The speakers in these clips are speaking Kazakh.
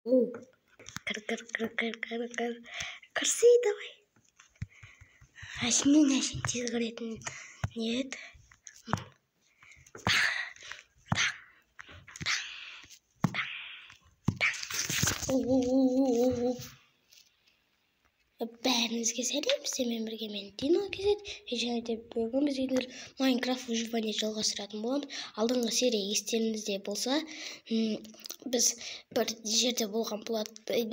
Кір, кір, кір, кір, кір, кір. Кірсей, давай. Әшінен әшін тез кіретін не еді? Бәріңізге сәлем, сіздермен бірге мен Дино KZ. Және де бүгін біз енді Майнкрафт выживание жалғастыратын боламыз. Алдыңғы серия естеріңізде болса, біз бір жерде болған болатын,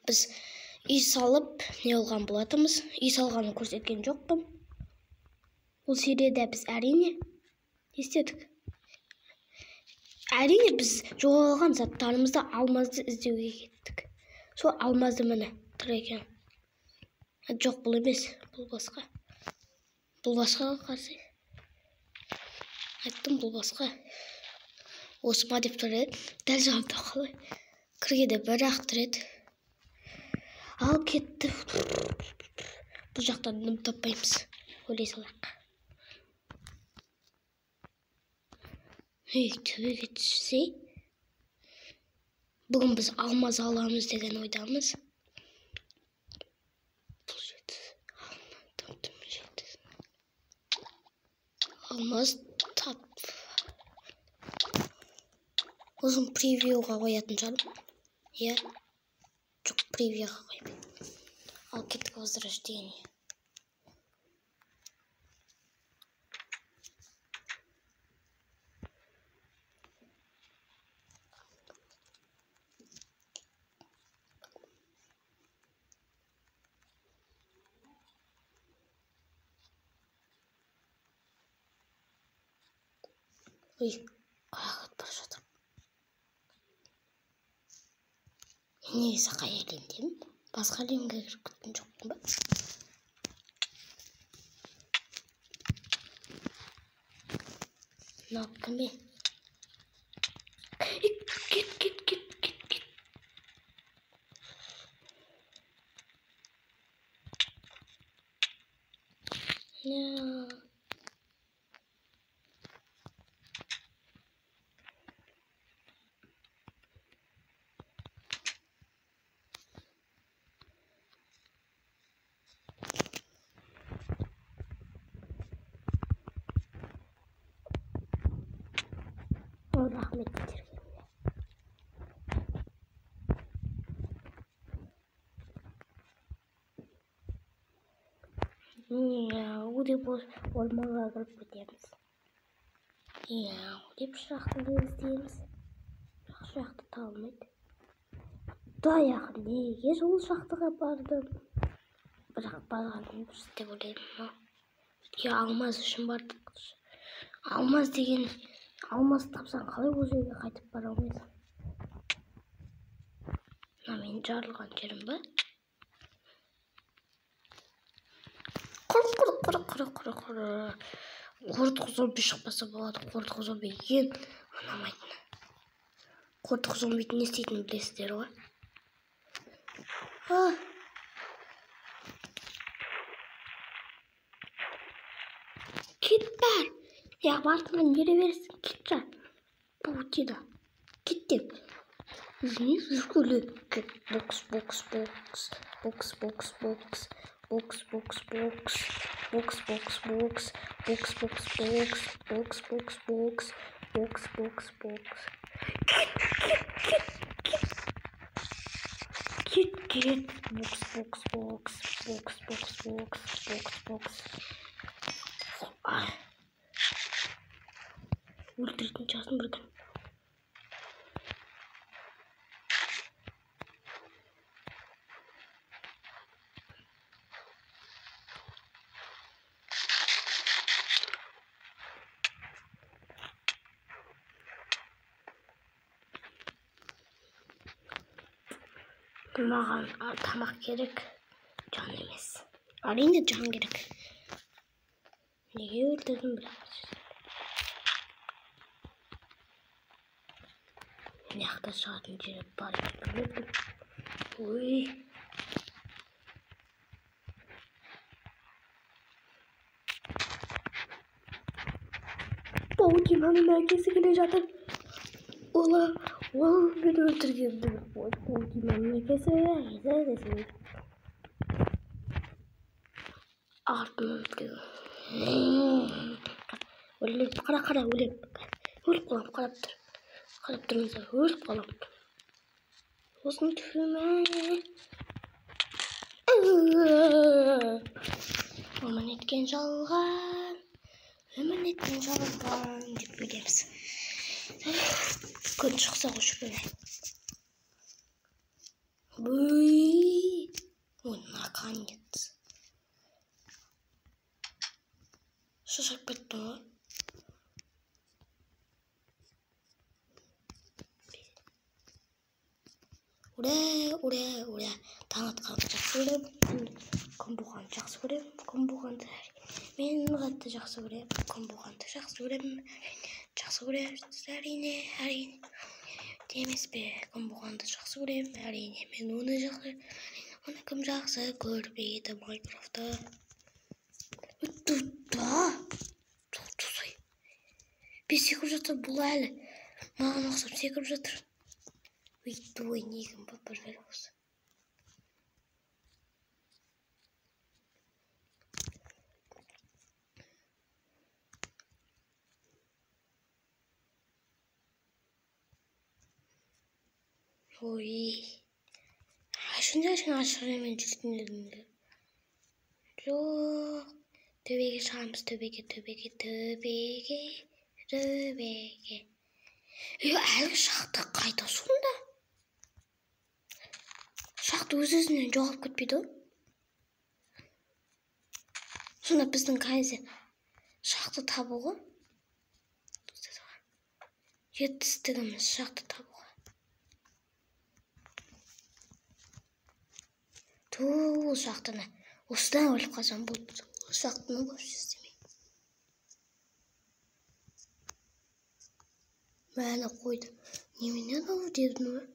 біз үй салып не болған болатынбыз. Үй салғанын көрсеткен жоқпын. Ол серияда біз әрине не істедік? Әрине біз жоғалған заттарымызды, алмазды іздеуге кеттік. Сол алмазды міне тұр екен. Жоқ, бұл емес, бұл басқа. Бұл басқа қарсы. Айттым, бұл басқа. Осы ма деп тұр еді. Дәл жағында қалай. Кіргенде бір ақ тұр еді. Ал кетті. Бұл жақтан дым таппаймыз. Ойлай салайық. Ей, төбеге түссей. Бүгін біз алмаз аламыз деген ойдамыз. Алмаз тап. Өзім превьюға қоятын шығармын. Иә. Жоқ, превьюға қоймаймын. Ал кеттік возрождение. Ой, қаяққа бара жатырмын? Мен негізі қай әлемдемін? Басқа әлемге кіріп кеткен жоқпын ба? Мынау кім е? Кет, кет, кет, кет, кет. Рахмет тергеніне. Мяу деп орманға кіріп кетеміз. Мяу деп шырақты іздейміз. Бірақ шырақты табылмайды. Құдай ақы, неге сол шахтаға бардым? Бірақ барғаным дұрыс деп ойлаймын. Өйткені алмаз үшін бардық. Алмаз деген алмаз тапсаң қалай ол жерге қайтып бара алмайсың? Мына менің жарылған жерім ба? Құр, құр, құр, құр, құр, құр. Қортық зомби шықпаса болады. Қортық зомби ең ұнамайтыны. Қортық зомбидің не істейтінін білесіздер ғой. Кет бар. Я артынан ере бересің, кет жа. Паутина. Кет деп. Кет. Бокс, бокс, бокс. Бокс, бокс, бокс. Бокс, бокс, бокс. Бокс, бокс, бокс. Бокс, бокс, бокс. Бокс, бокс, бокс. Бокс, бокс, бокс. Кет, кет, кет, кет. Кет, кет. Бокс, бокс, бокс. Бокс, бокс, бокс. Бокс, бокс. Өлтіретін шығарсың бір күн. Маған тамақ керек, жан емес. Әрине жан керек. Неге өлтірдім бірақ? Мына жақта шығатын жері бар екен, білмеппін. Ой. Паутинаның әкесі келе жатыр. Ола, Ол мені өлтіргенді біліп қойды. Ол Диманың әкесі, әкесі, әкесі. Артынан өткен. Өлем, қара, қара, өлем. Өліп қаламын, қарап тұр. Қарап тұрыңыздар, өліп қаламын. Осыны түфіме. Өмір неткен жалған, өмір неткен жалған деп билеміз. Күн шықса ғой шүкір. Ой, наконец. Шаршап кеттім ғой. Ура, ура, ура. Таң атқанды жақсы көремін, күн болғанды жақсы көремін, күн болғанды мен қатты жақсы көремін, күн болғанды жақсы көремін, жақсы көремін, әрине, әрине. Демес пе, күн болғанды жақсы көремін, әрине, мен оны жақсы, оны кім жақсы көрмейді Майнкрафтта. Бес секіріп жатыр, бұл әлі маған ұқсап секіріп жатыр. Ой, неге бір осы. Ой, сен ашық жермен жүретін едіңдер. Жоқ, төбеге шығамыз, төбеге, төбеге, төбеге, төбеге. Ей, әлгі шахта қайда сонда? Шахта өз-өзінен жоғалып кетпейді ғой. Сонда біздің қазір шахта табу ғой. Жетістігіміз шахта табуға. Ту, ол шахтаны осыдан өліп қалсам болды. Ол шахтаны вообще істемеймін. Мәні қойды. Немене анау дедім ғой.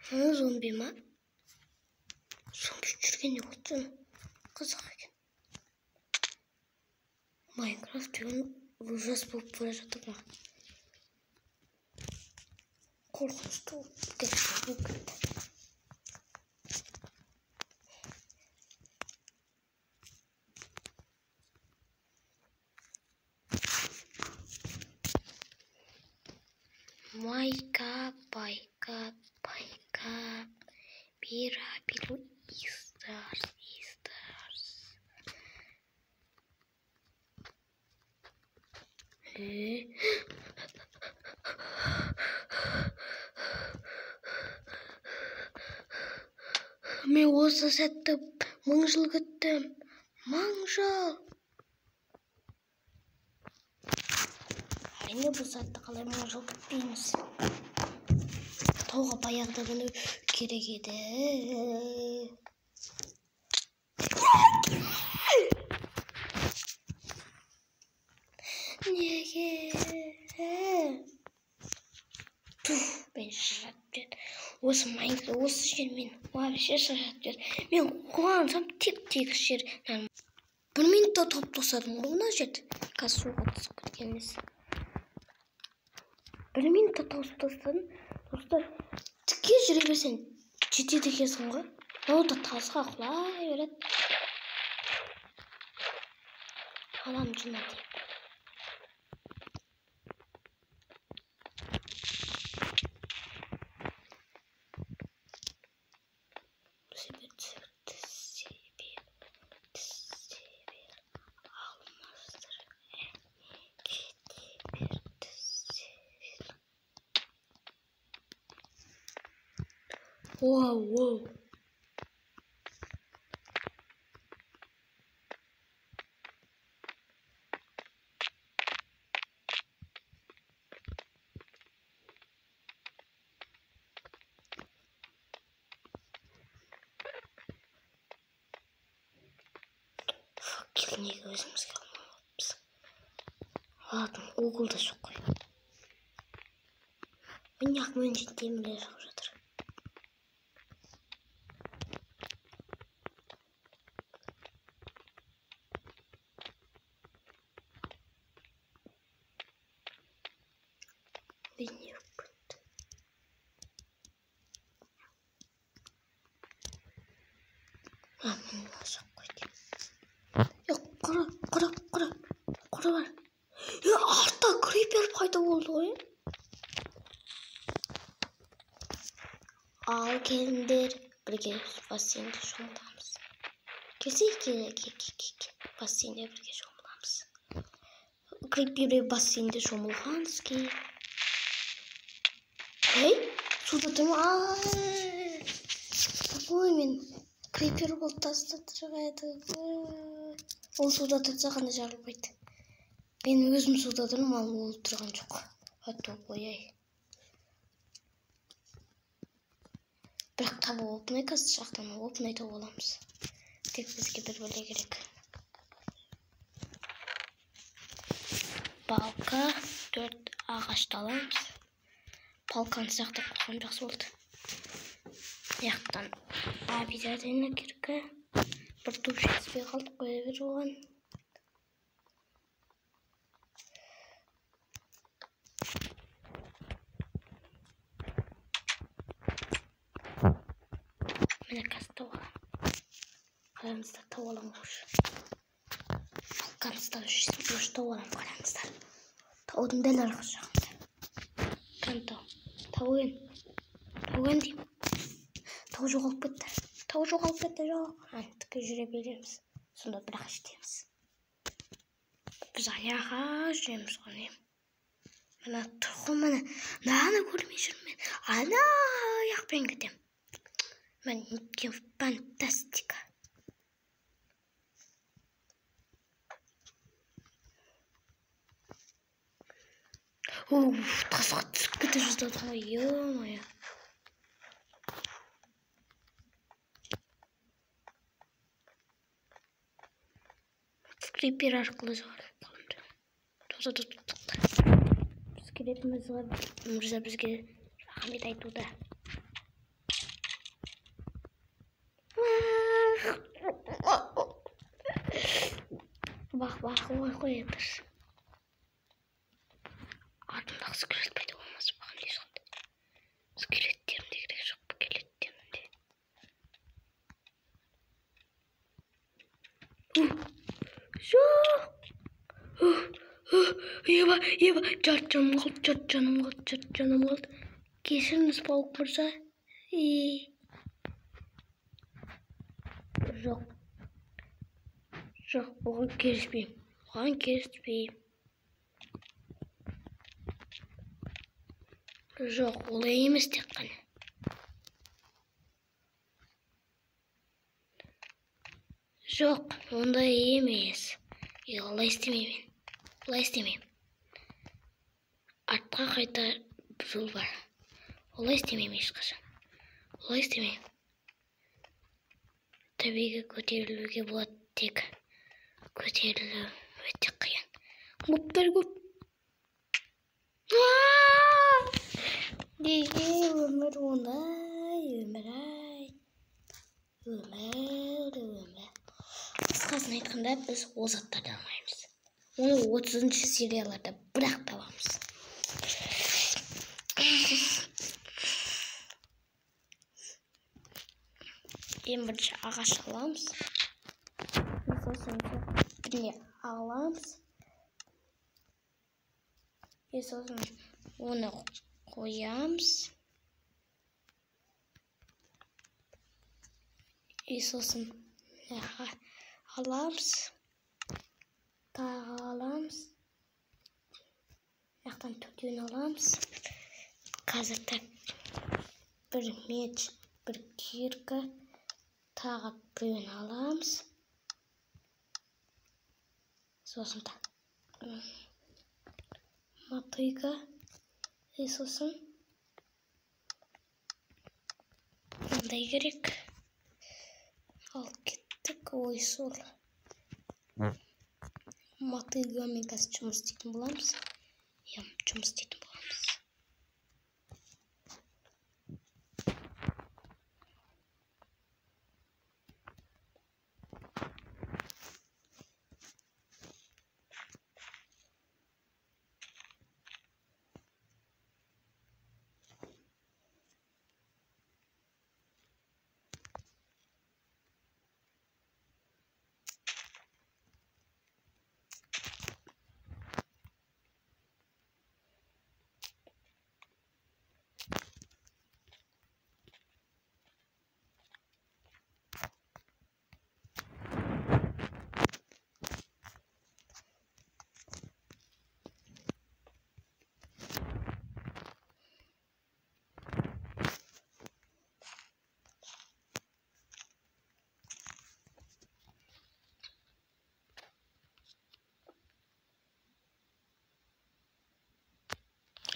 Ана зомби ма? Зомби жүрген не болды жаңа? Қызық екен. Майнкрафт деген ужас болып бара жатыр маған. Қорқынышты болып кетті. Майка, байка, байка, бира, билу, истарс, истарс. Мен осы сәтті 1000 жыл күттім. 1000 жыл. Әрине бұл сәтті қалай 1000 жыл күтпейміз. Тауға баяғыда міну керек еді. Неге? Туф, мен шаршап жеттім. Осы Майнкрафт, осы жер мен вообще шаршап жеттім. Мен қуансам теп-тегіс жер. 1 минутта тауып тастадым ғой мына жерді. Қазір суға түсіп кеткен емес. 1 минутта тауып тастадым. Достар, тіке жүре берсең жетеді екенсің ғой. Ол да тасқа құлай береді. Адам жына тиіп. Воу, воу. Факел неге өзімізге алмаппыз? Ладно, Гуглда жоқ қой. Міне ақ мына темірлер шығып жатыр. Ой, не болып кетті? А, міне ашып қойды. Е, қара, қара, қара, қара бар. Е, артта крипер пайда болды ғой. Ал келіңдер, бірге бассейнде шомыламыз. Келсей, кел, кел, кел, кел, кел. Бассейнде бірге шомыламыз. Крипер бассейнде шомылғанский. Ей, суда тұрмын. Ай, ой, мен крипер болып таста тұрады. Ол суда тұрса ғана жарылмайды. Мен өзім суда тұрмын, ал ол тұрған жоқ. Ой, ай. Бірақ табу оп-оңай, қазір жақтан оп-оңай тауып аламыз. Тек бізге бір бөле керек. Балка, 4 ағашты аламыз. Палканы сақтап қойған жақсы болды. Жақтан обязательно кирка. Бір туп жетіспей қалды, қоя бер оған. Міне қазір тауып аламын. Қараңыздар, тауып аламын уже. Палканы ұстап жүрсем, уже тауып аламын, қараңыздар. Таудың дәл арғы жағында. Кән тау. Тау ен. Тау ен деймін. Тау жоғалып кетті. Тау жоғалып кетті, жоқ. Тіке жүре береміз. Сонда бірақ жетеміз. Біз аяға жүреміз ғой, не? Мына тұр ғой, міне. Мынаны көрмей жүрмін мен. Ана аяқпен кетемін. Міне неткен фантастика. Уф, тасқа түсіп кете жаздадым ғой, ё-моё. Крипер арқылы жоғарылап қалдым. Тоқта, тоқта, тоқта. Скелет мырза бізге рахмет айтуда. Бақ, бақ, ой, қоя тұрсын. Артымдағы скелет пайда болмаса маған не шығады? Скелеттерім де керек жоқ, скелеттерім де. Жоқ. Еба, еба, жарты жаным қалды, жарты жаным қалды, жарты жаным қалды. Кешіріңіз, паук мырза. Жоқ. Жоқ, оған келіспеймін. Оған келіспеймін. Жоқ, олай емес тек қана. Жоқ, ондай емес. Олай істемеймін мен. Олай істемеймін. Артқа қайта жол бар. Олай істемеймін ешқашан. Олай істемеймін. Төбеге көтерілуге болады, тек көтерілу өте қиын. Мобтар көп. Неге өмір ондай, өмір ай. Өмір, өмір. Қысқасын айтқанда біз ол заттарды алмаймыз. Оны 30-шы серияларда бірақ табамыз. Ең бірінші ағаш аламыз. Сосын біріне аламыз. Сосын оны қоямыз. Сосын аламыз. Тағы аламыз. Жақтан төртеуін аламыз. Қазір так бір меч, бір кирка, тағы біреуін аламыз. Сосын так мотыга, сосын мындай керек. Алып кеттік. Ой, сол мотыгамен қазір жұмыс істейтін боламыз. Иә, жұмыс істейтін боламыз.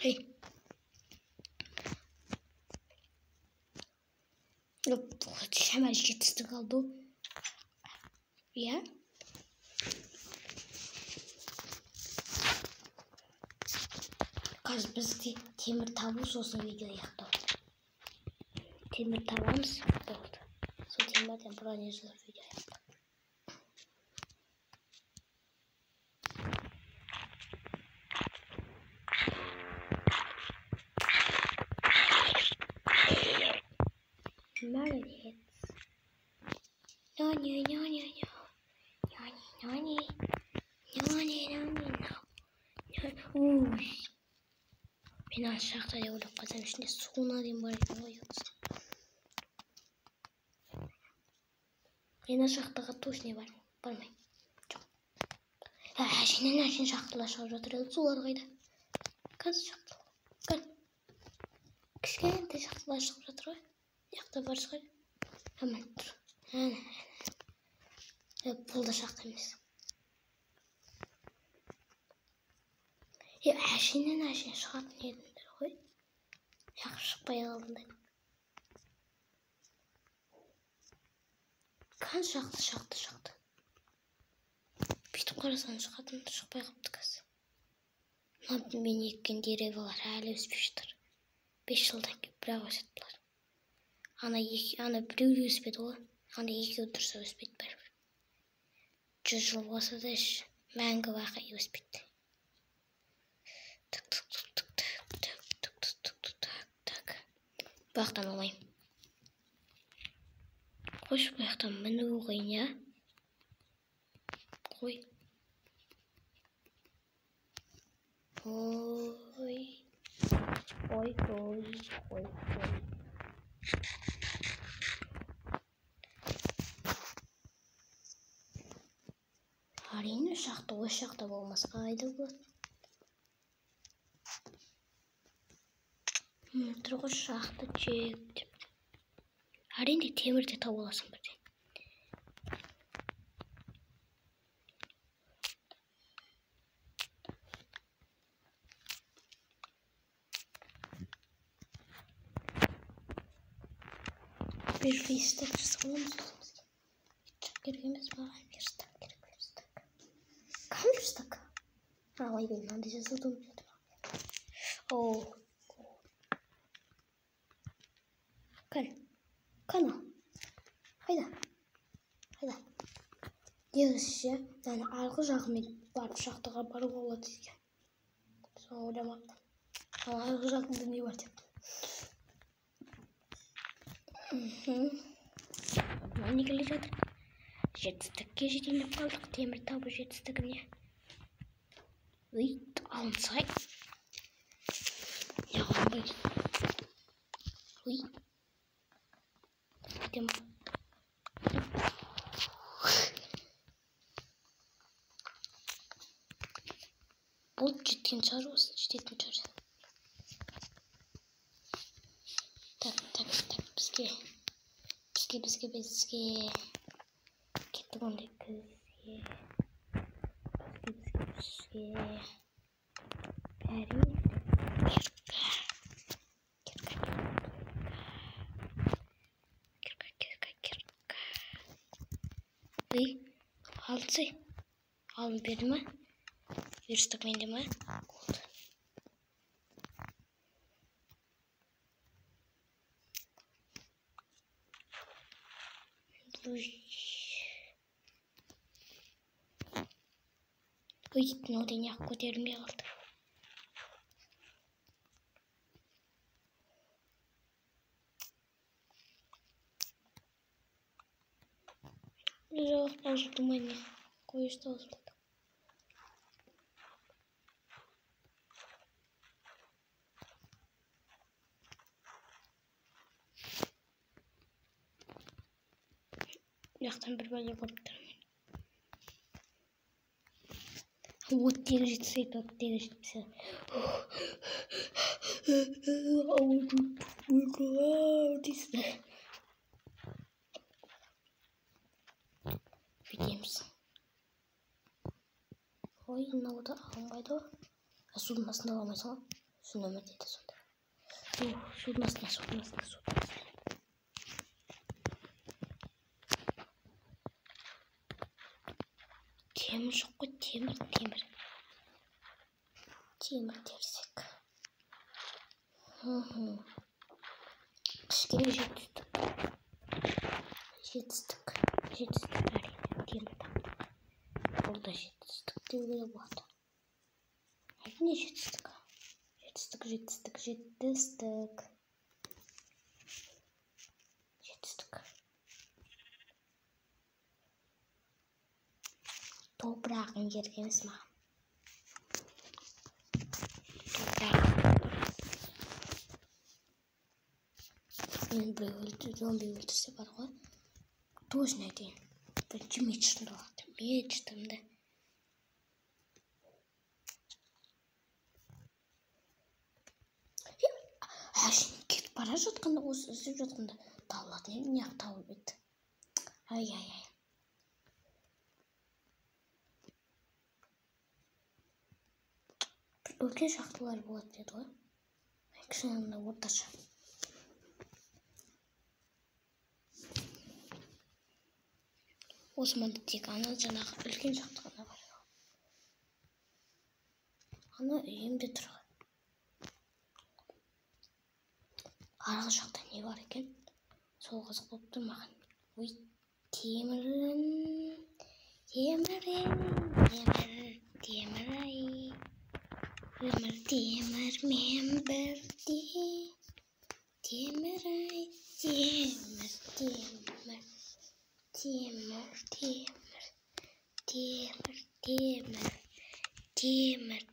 Ей. Шамалы жетістік алды. Иә. Қазір бізде темір табу, сосын видео аяқтау. Темір табамыз, болды. Сол темірден броня жасап видео аяқтау. Молодец. No. No. Ой. Мен ана шахта деп ойлап қалсам, ішінде суына дейін бар екен ғой. Мен ана шахтаға точно бармаймын. Жоқ. Әшейіннен әшейін шахталар шығып жатыр еді. Сулар қайда? Қазір шахталар. Кішкентай шахталар шығып жатыр ғой. Жақта бар шығар. Әмін тұр. Әне, әне. Бұл да шахта емес. Әшейіннен әшейін шығатын едіңдер ғой. Яқып шықпай қалдыңдар. Кән шақты, шақты, шақты. Бүйтіп қарасаң шығатын, шықпай қалыпты қазір. Мына мен еккен деревалар әлі өспей жатыр. 5 жылдан кейін бірақ өседі бұлар. Ана біреу де өспеді ғой. Ана екеуі тұрса өспейді бәрібір. 100 жыл болса да мәңгі бақи өспейді. Так, так, так, так, так, так, так, так, так, так. Бұл жақтан алмаймын. Қойшы, бұл жақтан міну қиын, иә? Қой. Ой. Ой, ой, ой, ой. Әрине, шахта осы жақта болмасқа қайда болады? Тұр ғой шахта чек деп. Әрине, темір де тауып аласың бірден. Bir верстак жасап аламыз өзімізге. Керек емес маған, верстак керек, верстак. Кім верстак? Ой, мен мынандай жасауды ұмытып кеттім. О. Кән. Кән ал. Қайда? Қайда? Негізі ше, мынаны арғы жағымен барып шахтаға баруға болады екен. Соны ойламаппын. Ал арғы жағында не бар деп. Мына келе жатыр. Жетістікке жетейін деп қалдық. Темір табу жетістігіне. Үй, алынсай. Не алынбайды. Үй. Кетем. Бұл жеткен шығар, осы жететін шығар. Так, так, так, бізге. Бізге, бізге, бізге. Кеттік ондай бізге. Бізге, бізге, бізге. Әрине. Кирка. Кирка, кирка, кирка, кирка. Үй, алцы. Алын берді ма? Верстак менде ма? Болды. Ой, мынау да неғып көтерілмей қалды. Жоқ, таусылмайды. Қойшы таусылды. Жақтан бір бәле көріп тұрмын. Оттегі жетсе, оттегі жетсе. Дейсің. Бүйтеміз. Ой, мынау да алынбайды ғой. Судың астында ала алмайсың ғой. Шын өмірде де сондай. Судың астына, судың астына, судың астына. Темір жоқ қой, темір, темір. Темір терсек. Кішкене жетістік. Жетістік. Жетістік әрине. Темір таптық. Бұл да жетістік деуге де болады. Әрине жетістік. Жетістік, жетістік, жетістік. Жетістік. Топырағың керек емес маған. Топырақ. Мен біреу өлтір, зомби өлтірсе бар ғой. Точно айтайын. Бірінші мечтімді алады. Мечтімді. Әшейін кетіп бара жатқанда, осы іздеп жатқанда табылатын еді, неғып табылып еді. Ай-ай-ай. Бір үлкен шахталар болады деді ғой. Кішкене орташа. Осы мында тек ана жаңағы үлкен шахта ғана бар. Ана үйімде тұр. Арғы жақта не бар екен? Сол қызық болып тұр маған. Ой, темірім, темірім, темір, темір ай. Өмір темірмен бірде. Темір ай, темір, темір. Темір, темір, темір, темір, темір,